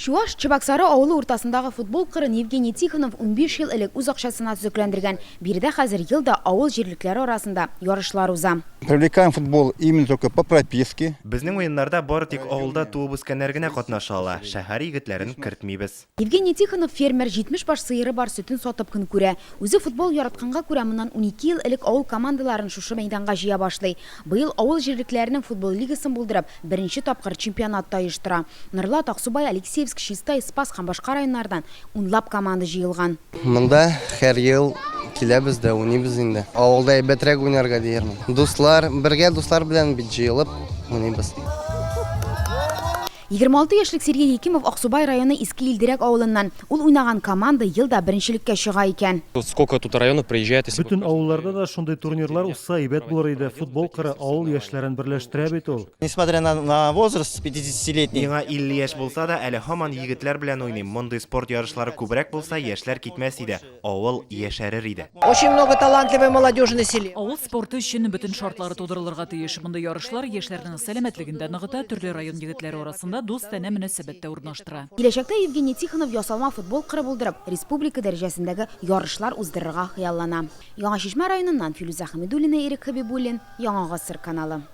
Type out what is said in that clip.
Чуаш Чабаксары авылы уртасындагы футбол кырын Евгений Тихонов 15 ел элек үз акчасына төзекләндергән. Биредә хәзер ел да авыл җирлекләре арасында ярышлар уза. Привлекаем футбол именно только по прописке. Безнең уеннарда бары тик авылда туып үскәннәр генә катнаша ала, шәһәр егетләрен кертмибез. Евгений Тихонов фермер, 70 баш сыеры бар, сөтен сатып көн күрә. Үзе футбол яратканга күрә, моннан 12 ел элек авыл командаларын шушы мәйданга җыя башлый. Быел авыл җирлекләренең футбол лигасын булдырып, беренче тапкыр чемпионат та оештыра. Норлат, Аксубай, Алексеевск, Чистай, Спас һәм башка районнардан унлап команда җыелган. Монда һәр ел киләбез дә уйныйбыз инде. Авылда әйбәтрәк уйнарга диярмен. Дуслар, бергә дуслар белән бит җыелып уйныйбыз. 26 яшьлек Сергей Якимов Аксубай районы Иске Илдерәк авылыннан. Ул уйнаган команда ел да беренчелеккә чыга икән. Сколько тут районов приезжает, если Бөтен авылларда да шундый турнирлар узса әйбәт булыр иде. Футбол кыры авыл яшьләрен берләштерә бит ул. Несмотря на возраст 50-летний. Миңа 50 яшь булса да, әле һаман егетләр белән уйныйм. Мондый спорт ярышлары күбрәк булса, яшьләр китмәс иде, авыл яшәрер иде. Очень много талантливой молодежи на селе. Авыл спорты өчен бөтен шартлары тудырылырга тиеш. Мондый ярышлар яшьләрнең сәламәтлеген дә ныгыта, төрле район егетләре арасында дустанә мөнәсәбәт тә урнаштыра. Киләчәктә Евгений Тихонов ясалма футбол кыры булдырып, республика дәрәҗәсендәге ярышлар уздырырга хыяллана. Яңа Чишмә районыннан Филүзә Хәмидуллина, Ирек Хәбибуллин, Яңа Гасыр каналы.